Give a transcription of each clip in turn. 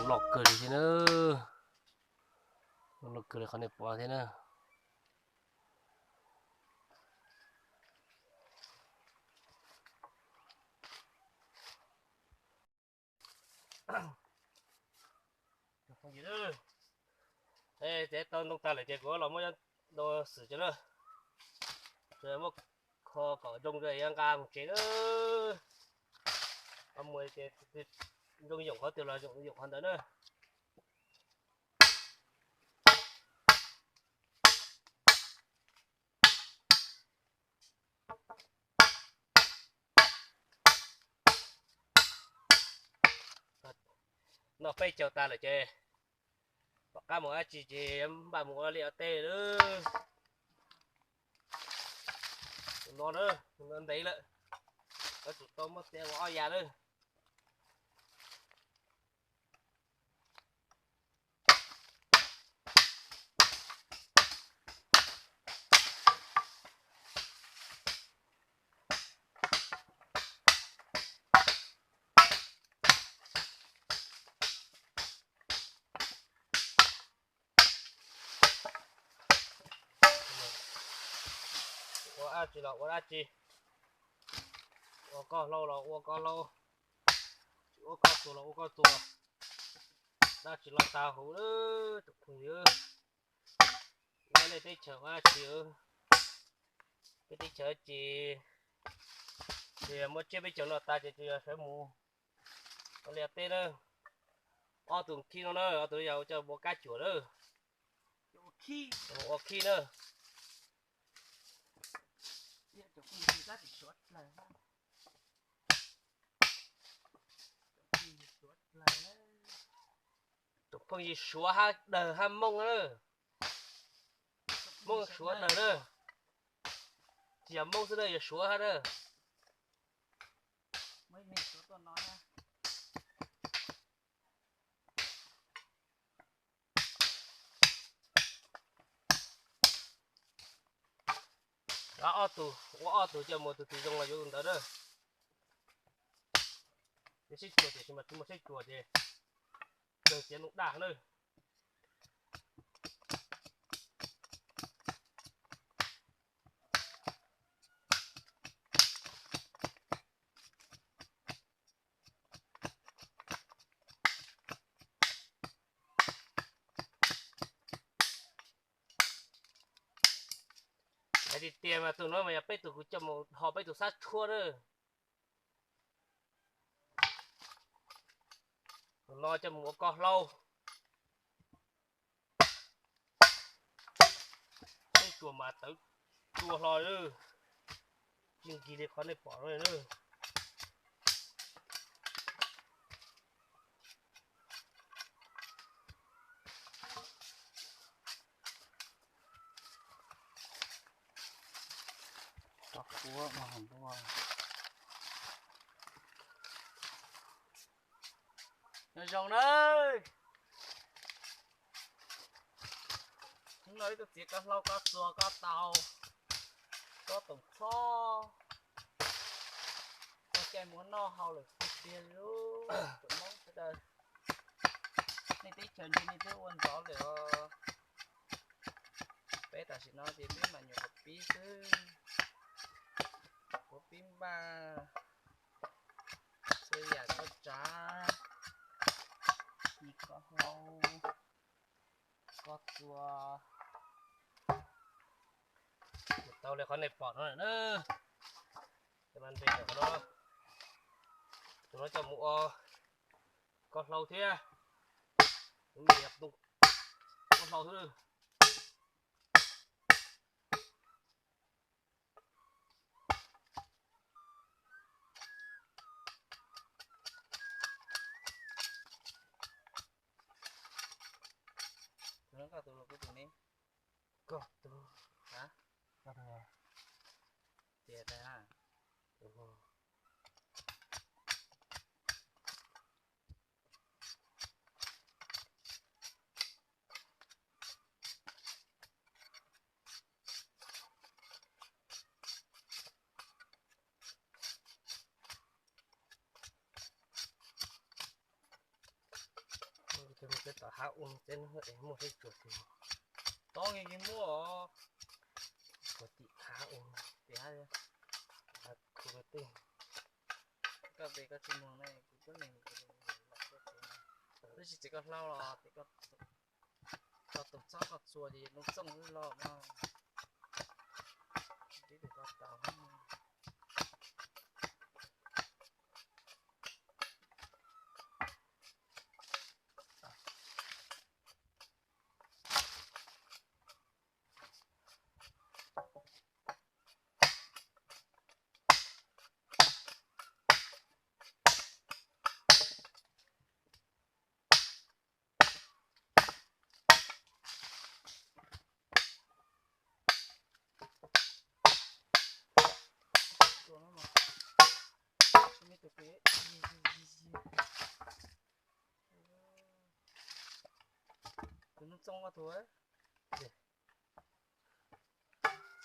Loj kawg li thiab na. Loj kawg li qhov nej pom thiab na. Ces tau ntoo tag lawm ces kuv los muab ntoo xwm tso na. Muab kho kom zoo rau nqa mus tsev na. Mus ces zoo yoom qhov twg los yoom qhov ntawd na. Noj peb caug tag lawm ces tom qab mus dab tsi ces npaj mus ua liaj ua teb lawm. Tus no na, tus no ntev lawm, koj tsum tau muab txiav ua ob yav lawm. Ua dab tsi los ua dab tsi, ua koj hlau los ua koj hlau, tsis ua koj txuas los ua koj txuas, dab tsi los tag huv lawm tus phooj ywg. Nej teb chaws ua tsi, peb teb chaws ces, ces muab tsiab peb caug no tas ces tsuas yog sawv mus ua liaj teb na. Ob tug khib no na, ob tug yog coj ua kab cuam na. Ua khib na. Tus pheej yig Suav hab Dawg hab Moob na. Moob Suav Dawg na. Tsis yog Moob xwb na, yog Suav hab na. Ob tug, ua ob tug coj mus, tus twg zoo los yuav tus ntawd na. Yog sib tsuas tiam sis mas tsis muaj sib tsuas ces kawg tiav num daj na. Hais tiag tiag mas tus no mas yog peb tug kuv coj mus ho peb tug xab tshuab na. Tus no coj mus ua koj hlau. Tub tsuas mas tawv tsuas hlo, tsis nkig li qhov nej pom no na. Nyob zoo nawb. Hnub no ib tug txiav koj hlau koj txuas koj taus, koj toom txhob, txog caij muab noj hau lawm tiag tiag li. Tsoom Hmoob sawv daws, nej teb chaws ntshe nej twb ua ntxov lawm os. Peb tam sim no ces peb mas nyuam qhuav pib xwb, qhuav pib npaj txhua yam koj tsav, ci koj hlau, koj txuas. Tau li qhov nej pom no na. Tus no coj mus ua koj hlau thiab, koj hlau xwb. Tus no koj tus los kuv tus ne? Koj tus. Hab? Koj tus. Tias tas. Peb tom hab ua teb no es muaj seb tsuas twg. Tod nkees muaj os. Tsuas tim hab ua. Tim hab. Hab khu rau twg. Koj tes koj tsis muag ne, kuv tub neeg, tab sis txiav koj hlau los tes koj, koj tus txhob koj txuas ces nws txooj xwb los mas. Tib tus koj tau. Tus nub txooj koj tus.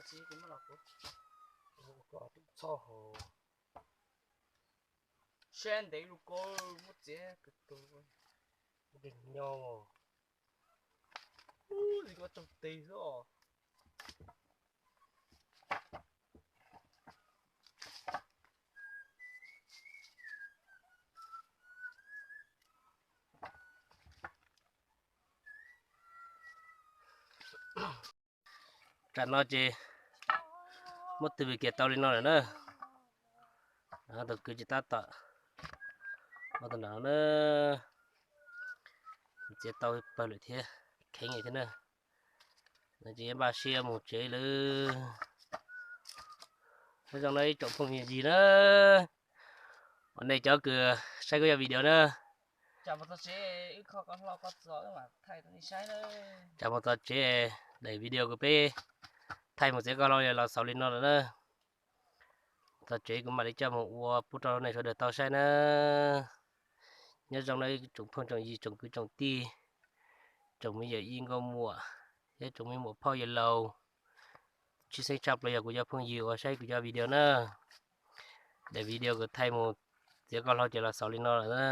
Tsis muaj los kuv txhob hau. Sab ntev lug koj muab txiav kawg tug. Nkeeg nyob. Ub, li koj tsaug tes xwb os. Tam no ces muab twb kiag tau li no lawm na. Tus kwv ces tab tom ua tau nram no na. Txiav tau pawg lawm thiab, kheev thiab na. No ces npaj siab mus tsev lawm. Nyob zoo na ib tsoom phooj ywg na, uas nej cov kws saib kuv yog video na, tsam mus txog tsev daim video kuv peb thaij mus txiav koj hlau los xaus li no lawm na. Txog tsev kuv mam li coj mus ua pub rau nej sawv daws tau saib na. Nyob zoo na tsoom phooj tsoom ywg tsoom kwv tsoom tij, tsoom me yawm yij nkauj muam thiab tsoom me muam phauj yawg laus, tshwj xeeb tshaj plaws yog kuv cov phooj ywg uas saib kuv cov video na. Daim video kuv thaij mus txiav koj hlau ces los xaus li no lawm na.